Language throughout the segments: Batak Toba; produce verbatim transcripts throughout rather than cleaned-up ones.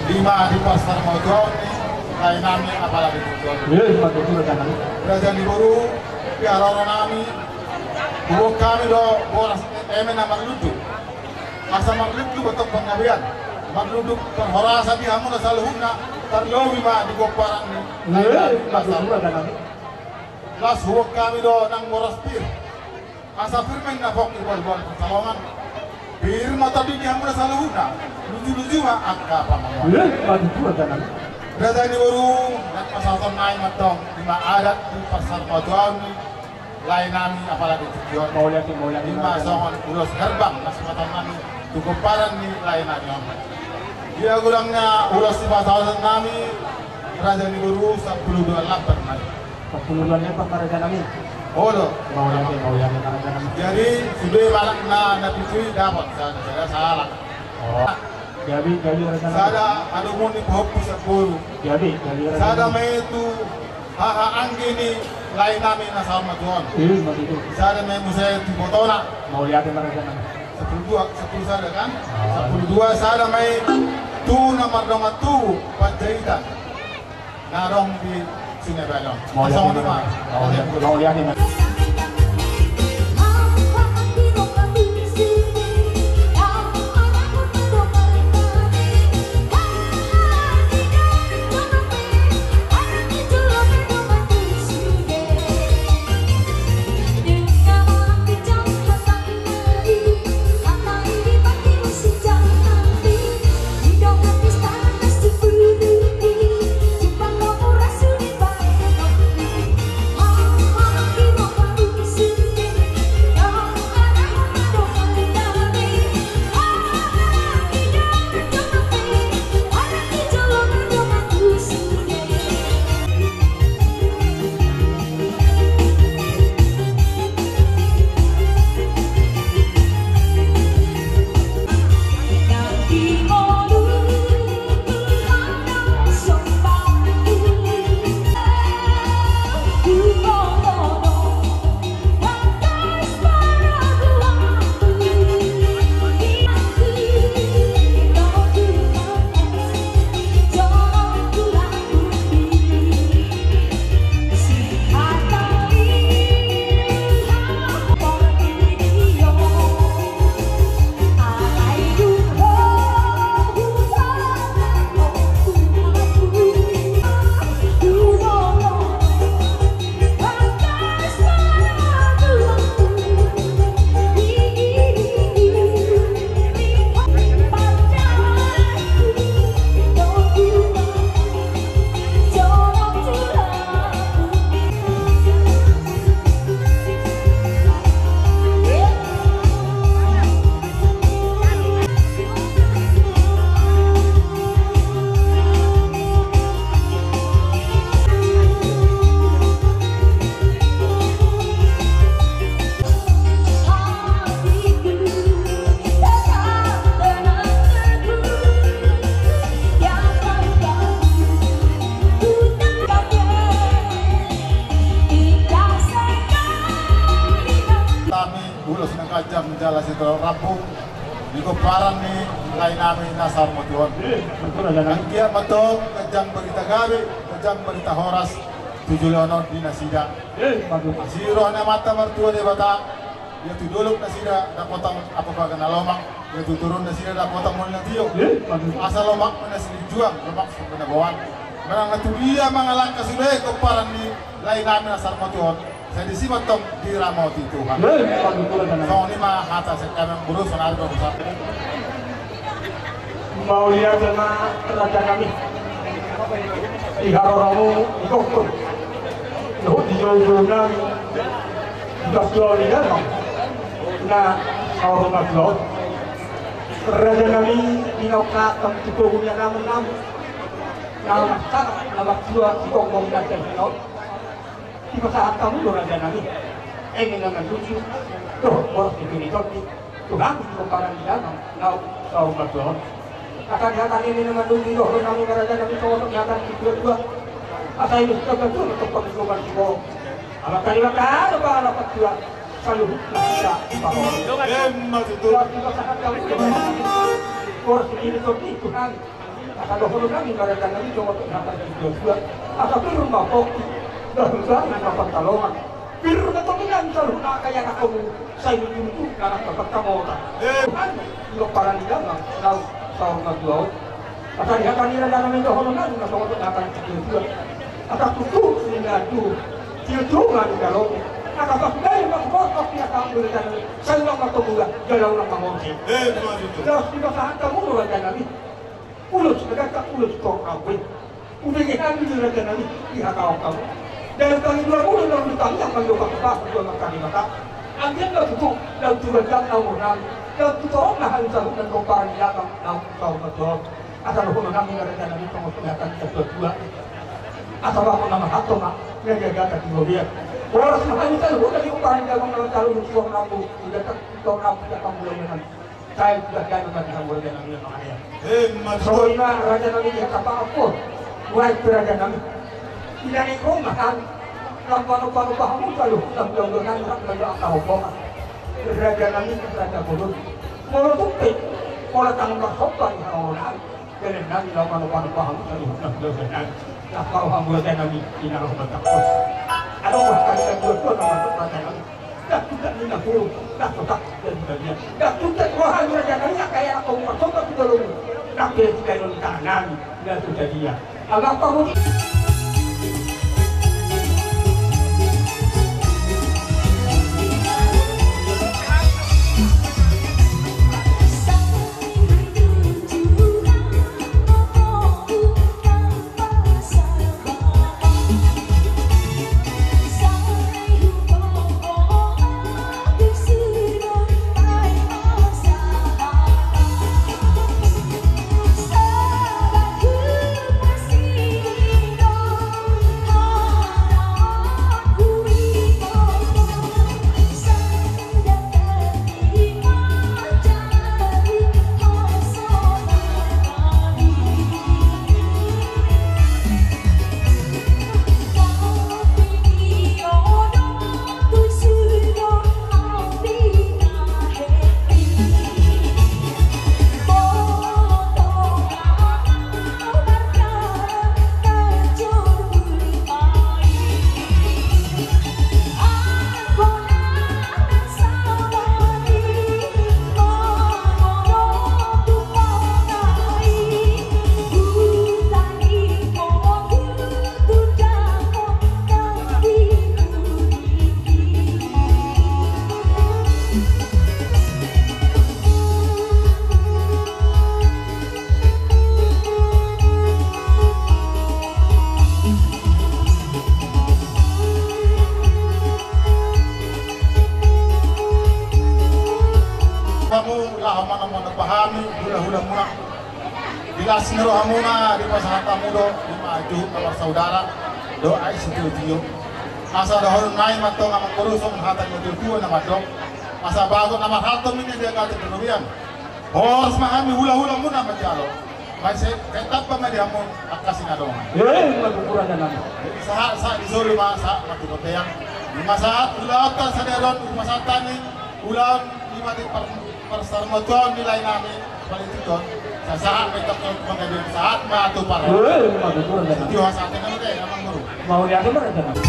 Ima di parsarmatua ni lae nami apala di tujuan. Raja ni boru, di haroro nami, huboan hami do boras eme na marlundu. Asa marlundu botok panggabean, marlundu parhorasan di hamuna saluhutna, tarlobi ma di pomparan ni lae nami. Las huboan hami do nang boras pir. Asa pir ma inna pongki borbor pansalongan. Pir ma tondi di hamuna saluhutna. Luju-luju ma angka pangomoan. Raja ni boru, nang pasahaton nami ma tong ima adat di parsarmatuaon ni lae nami apala di tujuan. Ima songon ulos herbang na sipasahaton nami tu pomparan ni lae nami on. Ia godangna ulos sipasahaton nami, raja ni boru, sampulu dua lambar nai. Sampulu dua lambar ma raja nami. Olo. Mauliate, mauliate ma raja nami. Jadi sude ma anak na, na pitu i dapot sada, sada sahalak. Gabe, gabe raja nami. Sada hadomuan ni pahompu sian boru. Gabe, gabe raja nami. Sada ma i tu haha anggi ni lae nami na saur matua on. Ima tutu. Sada ma i muse tu ibotona. Mauliate ma raja nami. Sampulu dua, sampulu sada kan? Sampulu dua, sada ma i tu na mardongan tubu Panjaitan. Na adong di Sungai Balong. Mauliate ma. Ulos na ganjang jala sitolop rambu di pomparan ni lae nami na saur matua on. Anggiat ma tong ganjang berita gabe, ganjang berita horas tu joloan on di nasida. Asi roha ni Amanta Martua Debata, ia tu dolok nasida dapotan apobaga na lomak, ia tu toru nasida dapotan moli na tio. Asa lomak ma na silinjuang, lomak ma na boan. Manang na tu dia mangalangka sude pomparan ni lae nami na saur matua on, sai disi ma tong diramoti Tuhan. Songon i ma hata sian hami, amang boru, sonari ma hata. Mauliate ma raja nami. Di haroromu, di gokhon, dohot di joujou nami, di partua ni damang na saur matua on. Raja nami, di naung hatangku tu pogu ni alaman nami na marsangap na martua di tonggong na hinaon. Dipasahat hamu do raja nami eme na marlucu dohot boras ni tondi tu hami di pomparan ni damang na saur matua on. Asa di hata ni eme na marlucu dohot hamu raja nami songon hata ni situatua. Asa i do sitatua na tong panggoman siborok. Ala tali maka do pangalapan tua saluhutna hita pahohot. Emma tutu. Dipasahat hamu do raja nami boras ni tondi tu hami. Asa dohonon nami ma raja nami songon hata ni natuatua. Asa pir ma pongki, dohot dohot ma pantarongan. Pir ma topi nami saluhutna angka ianakhonmu, sai mujurujur nang angka pansamotan. Tuhan, di pomparan ni damang naung saur matua on. Asa di hata ni raja nami dohonon nami ma songon hata ni natuatua. Asa tutu ninna tu, tiotio ma di jalomu. Asa pasupasu ma tu ho, pasupasu ma tu raja nami. Sai unang martomuda, jala unang mangonseng. Laos di pasahat hamu do raja nami. Ulos na gantang, ulos torop na uli. Hubege hami di raja nami, dihatahon hamu. Dalan pangidoan muna na uli, tangiang ma di ho, pasupasu ma tu Debata. Anggiat ma tutu, laos tu raja na umur nami. Laos tu torop na hami saluhutna di pomparan ni damang naung saur matua on. Asa dohonon nami ma raja nami songon hata ni natuatua. Asa bagot na marhalto ma, na gabe hata di robean. Horas ma hami saluhutna di pomparan ni damang naung saur matua on. Sai tu daganu ma di hamu raja nami, na mangalean. Eh, ma tutu. Songon i ma raja nami di hata pangapon. Nuaeng pe raja nami, di na naeng ro ma hami, lam manopahopa hamu saluhutna, lam manopahopa hamu saluhutna. Raja nami, raja bolon. Molo tung pe, molo tangan marsomba di hamu raja nami. Jadi nami lam manopahopa hamu saluhutna, raja nami. Lam manopahopa hamu raja nami, di na ro ma tangkos. Adong ma hata ni natuatua na mandok raja nami. Ndang tutu ninna boru, ndang tutu jadi bagian. Ndang tutu roha ni raja nami angka ianakhonmu marsomba tu jolomu. Ndang pe dibaenon tangan nami, ndang tutu jadi ia. Alak pangudi. Hamu laho manopahopa hami hulahulamuna. Di las ni rohamuna dipasahat hamu do i ma juhut na marsaudara dohot aek sitiotio. Asa dohonon nami ma antong amangboru songon hata ni natuatua na mandok: Asa bagot na marhalto ma ninna di agatan di robean. Horas ma hami hulahulamuna manjalo. Mansai tamba ma di hamu angka sinadongan. Eh, ima tutu raja nami. Jadi sahat, sahat di solu ma, sahat ma tu bontean. Ima sahat ulaonta sadari on, hupasahat hami ulaon i ma di par-, parsarmatua on ni lae nami, paling tito. Sahat ma i tongtong panggabean, sahat ma tu par-. Eh, ima tutu raja nami. Tio, sahat ma i, amangboru. Mauliate ma raja nami.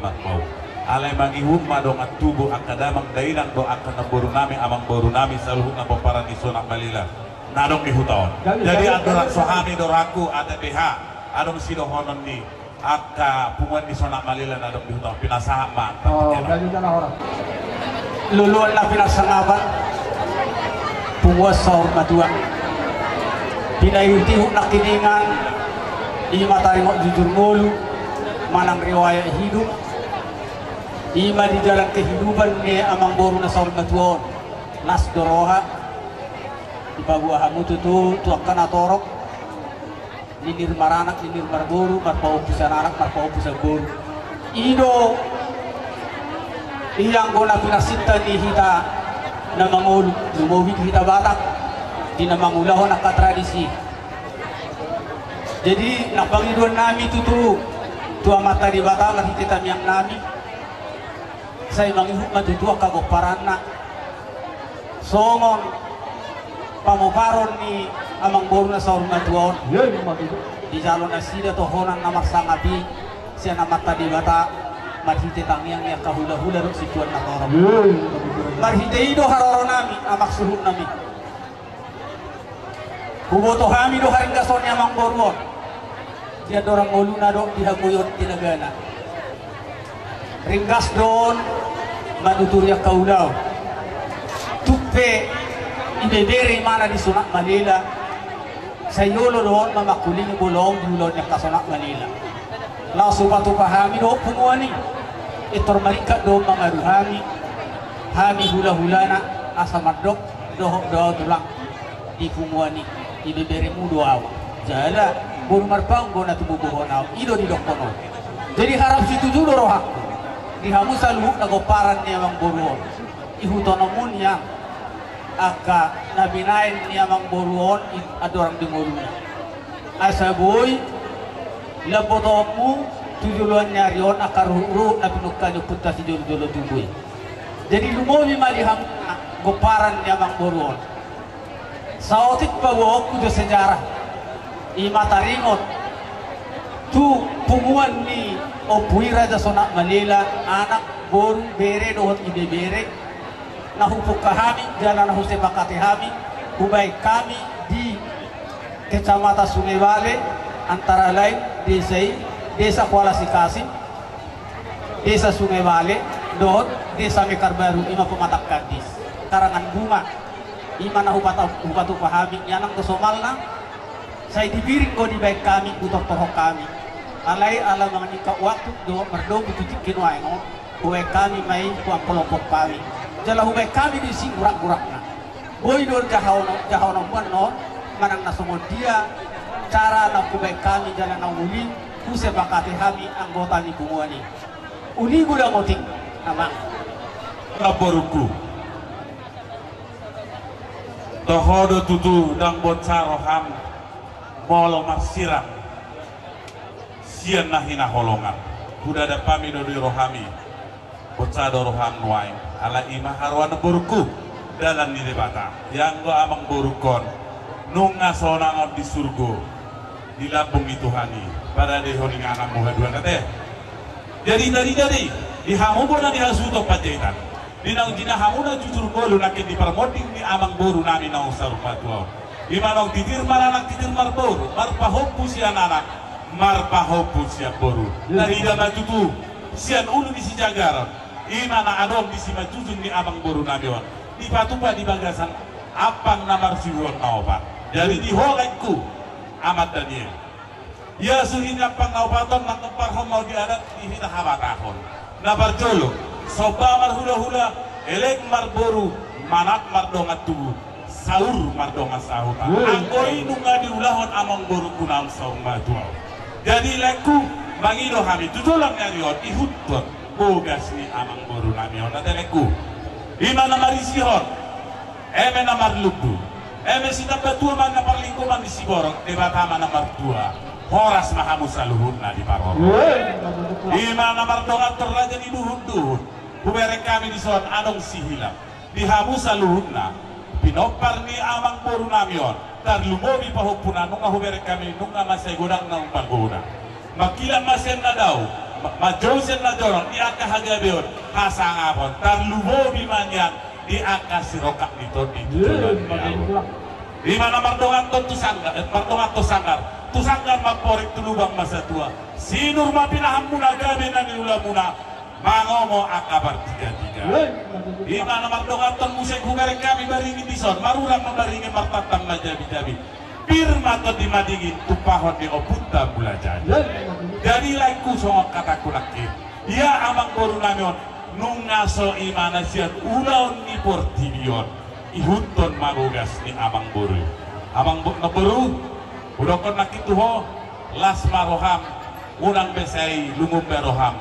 Marpaung. Alai mangihut ma dongan tubu, angka damang dainang dohot angka namboru nami, amang boru nami saluhutna pomparan ni Sonak Malila na adong di huta on. Jadi andorang so hami do rohangku, ate pe ha adong sidohonon ni angka punguan ni Sonak Malila na adong di huta on, pinasahat ma. Loloan na pinasangapan, punguan saur matua, pinaihutihut nangkiningan, i ma taringot jujur ngolu manang riwayat hidup. I ma di jalan kehidupan ni amang boru na saur matua on. Las do roha dipaboa hamu tutu tu angka na torop, nillir maranak, nillir marboru, marpahompu sian anak, marpahompu sian boru. I do i anggo na pinarsinta ni hita na mangolu, lumobi di hita Batak, di na mangulahon angka tradisi. Jadi na pangidoan nami tutu tu Amanta Debata marhite tangiang nami, sai mangihut ma tutu angka gomparanna songon pamoparon ni amang boru na saur matua on. Dijalo nasida tohonan na marsangap i sian Amanta Debata marhite tangiang ni angka hulahula dohot situan na torop. Marhite i do haroro nami, amang suhut nami. Huboto hami do haringgason ni amang boru on di andorang ngoluna dohot di hagoion tinagana. Ringgas do on manuturi angka ulaon. Tung pe ibebere imana di Sonak Malila, sai olo do on mamangkulingi molo on di ulaon ni angka Sonak Malila. Laos hupatupa hami dohot punguan i. Pintor maringkat do on mangadu hami, hami hulahulana, asa mandok dohot do ahu tulang di punguan i, ibeberemu do ahu. Jala boru Marpaung do na tububohon ahu, i do didokkon on. Jadi harap situtu do rohangku di hamu saluhut na gomparan ni amang boru on. Ihuthononmu nian angka na binahen ni amang boru on i andorang di ngoluna, asa boi lambotonmu tu joloan ni ari on angka ruhutruhut na pinungka ni ompunta sijolojolo tubu i. Jadi lumobi ma di hamu na gomparan ni amang boru on. Saotik paboaonku do sejarah, i ma taringot tu punguan ni ompu i Raja Sonak Malila, anak, boru, bere dohot ibebere, na hupungka hami jala na husepakati hami, hubaen hami di Kecamatan Sungai Bale, antara lain desa i, Desa Kuala Sikasing, Desa Sungai Bale dohot Desa Mekarbaru, i ma Pematang Kandis, Karangan Bunga. I ma na hupata-, hupatupa hami, inang do somalna, sai dipiring do dibaen hami, hutortorhon hami. Alai ala mangingkak waktu dohot mardomu tu tingki nuaeng on, hubaen hami ma i tu angka kelompok hami. Jala hubaen hami do disi gurakgurakna. Boi do jahaono-, jahaononmu annon manang na songon dia cara na hubaen hami jala na uli husepakati hami anggota ni punguan i. Uli godang otik, amang. Namborungku, toho do tutu ndang bonsa roham molo marsirang sian na hinaholongan. Hudadap hami do di rohami, bonsa do roham nuaeng. Ala i ma haroan namborungku, dalan ni Debata. Ianggo amang borungkon nunga sonang on di surgo, di lambung ni Tuhan i, paradehon ingananmu haduan, ate. Jadi tadi-tadi di hamu bona ni hasuhuton Panjaitan, di naung jinaha hamu na jujur ngolu nangkin di parmonding ni amang boru nami naung saur matua on. I ma naung titir maranak, titir marboru, marpahompu sian anak, marpahompu sian boru. Tarida ma tutu sian ulu ni sijagaron, i ma na adong di simanjujung ni amang boru nami on, dipatupa di bagasan ampang na marsiuhon na opat. Jadi di ho laengku, Amang Daniel, ia suhi ni ampang na opat on mangompar ho ma di adat di hita habatahon. Na parjolo, somba marhulahula, elek marboru, manat mardongan tubu, saur mardongan sahuta. Anggo i nunga diulahon amang borungku naung saur matua on. Jadi laengku, mangido hami tu joloan ni ari on ihuthon bogas ni amang boru nami on, ate laengku. I ma na marisihon eme na marlundu, eme sitamba tua ma na parlinggoman ni siborok, Debata ma na martua. Horas ma hamu saluhutna diparorot. I ma na mardongan tu raja ni duhutduhut. Hubereng hami dison adong sihilap di hamu saluhutna, pinompar ni amang boru nami on, tarlumobi pahompuna, nunga hubereng hami, nunga mansai godang naung magodang. Mangkilap ma sian na dao, Manjou sian na jolong di angka hagabeon, hasangapon, tarlumobi ma nian di angka sirongkap ni tondi tu joloan ni ahu. Ima na mardonganhon tu sanggar, eh, mardonganhon sanggar, tu sanggar mamporik tu lubang ma satua. Sinur ma pinahanmuna gabe na niulamuna, mangomo angka partigatiga. Ima na mardonganhon muse hubereng hami baringin dison, marurang ma baringin, martantang ma jabijabi. Pir ma tondi madingin tumpahon ni ompunta Mulajadi. Jadi laengku songon hatangku nangkin, ia amangboru nami on, nunga so imana sian ulaon ni portibi on, ihuthon ma bogas ni amangboru. Amang bo-, namboru, hudokkon nangkin tu ho, las ma roham, unang be sai lumomba roham.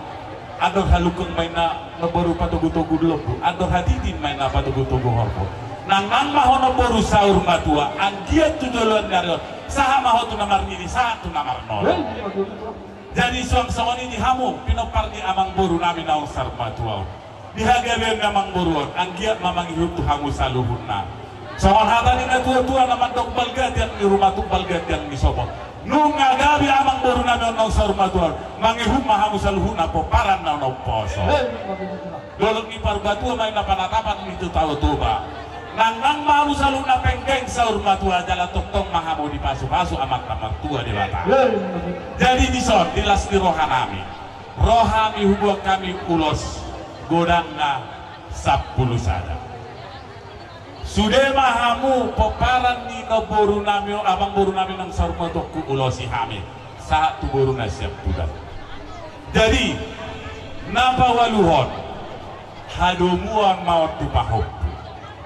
Andor halungkung ma inna namboru patogutogu di lombu, andor hatiti ma inna patogutogu horbo. Nangnang ma ho namboru saur matua, anggiat tu joloan ni ari on, sahat ma ho tu na marnini, sahat tu na marnono. Jadi suang songon i di hamu pinompar ni amangboru nami naung saur matua on. Di hagabeon ni amangboru on, anggiat ma mangihut tu hamu saluhutna. Songon hata ni natuatua na mandok balga tiang ni ruma tung balga tiang ni sopo. Nunga gabe amangboru nami on naung saur matua on, mangihut ma hamu saluhutna pomparan na naung poso. Dolok ni Parbatua ma inna panatapan ni tu Tao Toba. Nangnang ma hamu saluhutna penggeng saur matua jala tongtong ma hamu dipasupasu Amanta Martua Debata. Jadi dison di las ni roha nami, ro hami huboan hami ulos godangna sampulu sada. Sude ma hamu pomparan ni namboru nami on, amangboru nami naung saur matua on, huulosi hami sahat tu boru na siampudan. Jadi na paualuhon, hadomuan ma on tu pahompu,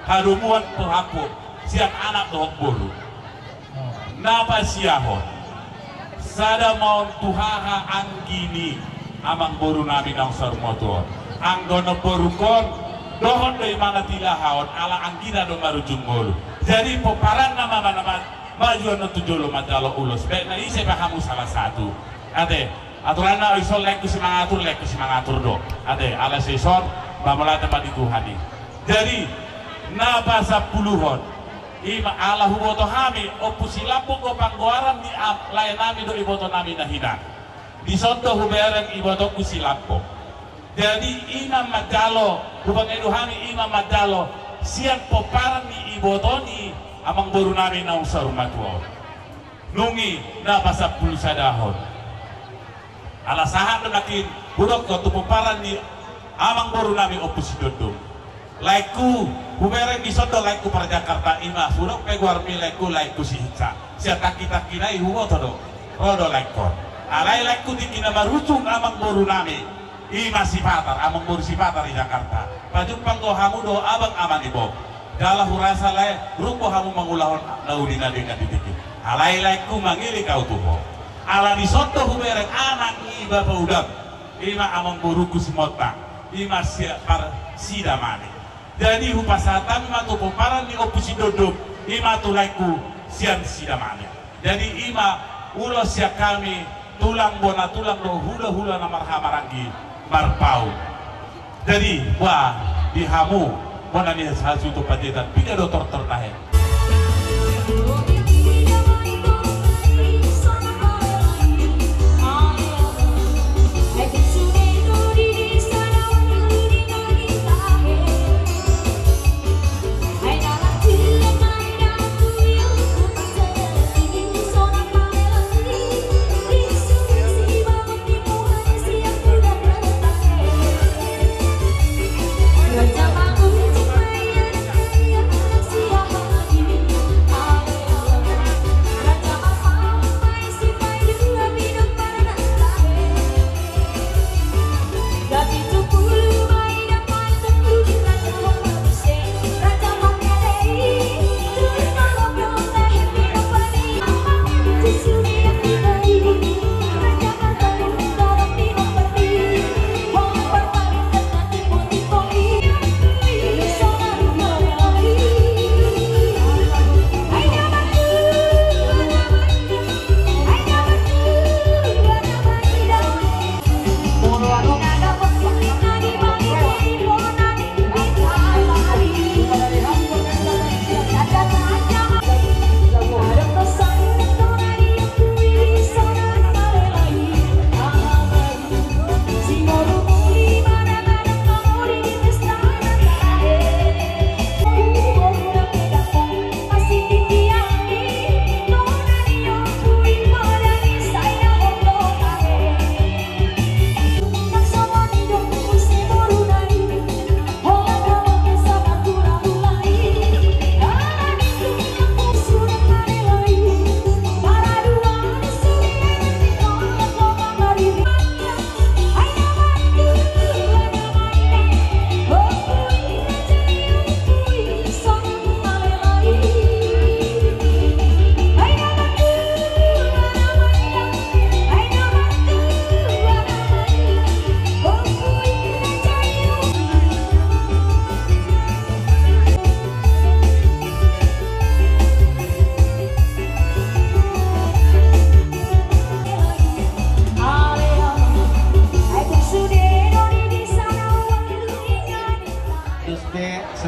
hadomuan pahompu sian anak dohot boru. Na pasiahon, sada ma on tu haha anggi ni amangboru nami naung saur matua on. Anggo namborungkon, dohot do imana tilaha on, ala anggina do marujung ngolu. Jadi pomparanna ma, ma, ma, majuan on tu jolo manjalo ulos. Baen na ise pe hamu salah satu. Ate, aturanna ison, laengku si mangatur, laengku si mangatur do. Ate, ala si ison, ba mauliate ma di Tuhan i. Jadi na pasampuluhon, ima ala huboto hami Ompu Silampok do panggoaran ni am-, lae nami dohot iboto nami na hinan. Dison do hubereng ibotongku Silampok. Jadi ima manjalo, hupangido hami ima manjalo sian pomparan ni iboto ni amangboru nami naung saur matua on. Nunga i na pasampulu sadahon. Ala sahat do nangkin hudokkon tu pomparan ni amangboru nami Ompu Sidondong. Laengku, hubereng dison do laengku par-Jakarta, ima hudok pe goarmi laengku, laengku Sihinsa. Sian tangkitangkina i huboto do, ro do laengkon. Alai laengku tingki na marujung amangboru nami, ima Sipatar, amangboru Sipatar di Jakarta. Pajumpang do hamu dohot abang ama ni Bob. Jala hurasa lae, rungkot hamu mangulahon na uli na denggan di tingki. Alai laengku mangilik ahu tu ho. Ala dison do hubereng anak ni bapa udam. Ima amangborungku Simontang, ima sian par Sidamani. Jadi hupasahat hami ma tu pomparan ni Ompu Sidondong, ima tu laengku sian Sidamani. Jadi ima ulos sian hami, tulang bona tulang dohot hulahula na marhaha maranggi marpaung. Jadi boha di hamu bona ni hasuhuton Panjaitan, piga do tortor tahe.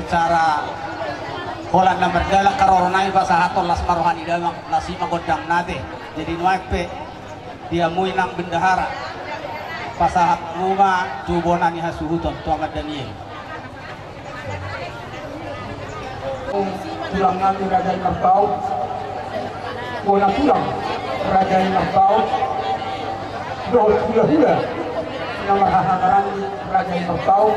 Sara holan na mardalan haroro nami pasahathon las ma roha ni damang, las i ma gondang na ate. Jadi nuaeng pe di hamu inang bendahara pasahat hamu ma tu bona ni hasuhuton tu Amang Daniel. Tulang nami Raja ni Marbau, bona tulang Raja ni Marbau, dohot hulahula na marhahamaranggi Raja ni Marbau.